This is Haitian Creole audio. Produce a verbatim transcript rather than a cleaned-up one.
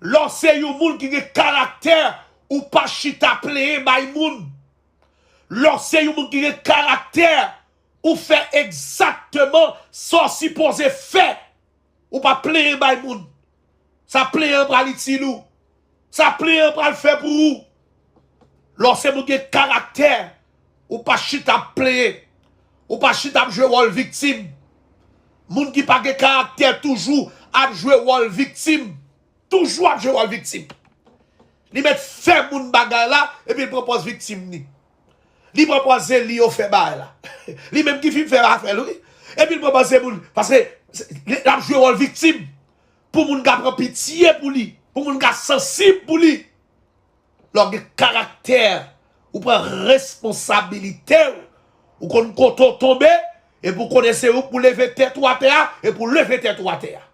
Lè w se yon moun ki gen karaktè, ou pa chita plenyen bay moun. Lè w se yon moun ki gen karaktè, ou fè egzakteman sa w sipoze fè. Ou pa plenyen bay moun. Sa plenyen an pral itil ou. Sa plenyen an pral fè pou ou. Lè w se moun gen karaktè, ou pa chita ap plenyen. Ou pa chita ap jwe wòl viktim. Moun ki pa gen karaktè toujou ap jwe wòl viktim. Toujou ap jwe wòl viktim. Li mèt fè moun bagay la, epi l pran pòz viktim li. Li pran pòz se li yo fè bagay la. Li menm ki fin fè afè l, wi. Epi l pran pòz se moun. Paske l ap jwe wòl viktim. Pou moun ka pran pitye pou li. Pou moun ka sansib pou li. Lè w gen karaktè, ou pran responsabilite w, ou konn kote w tonbe, epi w konnen se ou k pou leve tèt ou atè a, epi w leve tèt ou atè a.